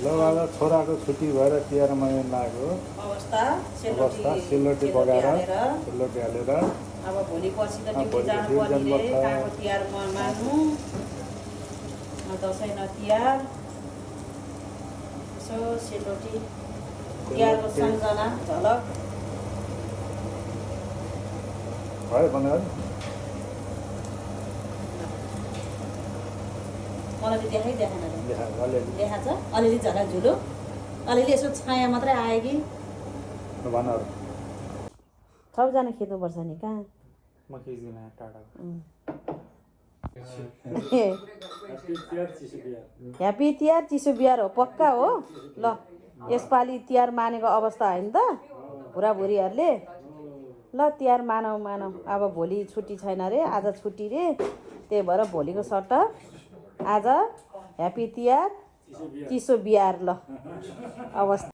ल बाबा छोराको छुट्टी भएर तिहार मनाउन लाग्यो अवस्था सेलरोटी पकाएर सेलरोटी हालेर अब भोलि पर्सि त ड्युटी जानुपर्ने रे कागो तिहार मान्नु दसैँ न तिहार यसो सेलरोटी तिहारको सम्झना झलक भयो बनायो मलाई त देखाइ देखाएन देखाएको छ अलिअलि झुलो अलिअलि यसो छाया मात्रै आयो कि भन सबजना खिच्नुपर्छ नि कहाँ म खिच्दिनँ टाढा ह्याप्पी तिहार चिसो बिहार हो पक्का हो ल यसपालि तिहार मानेको अवस्था होइन त बुढाबुढीहरूले ल तिहार मानौ अब भोलि छुट्टी छैन रे आज छुट्टी रे त्यही भएर भोलिको सट्टा आज ह्याप्पी तिहार चिसो बिहार ल अवस्था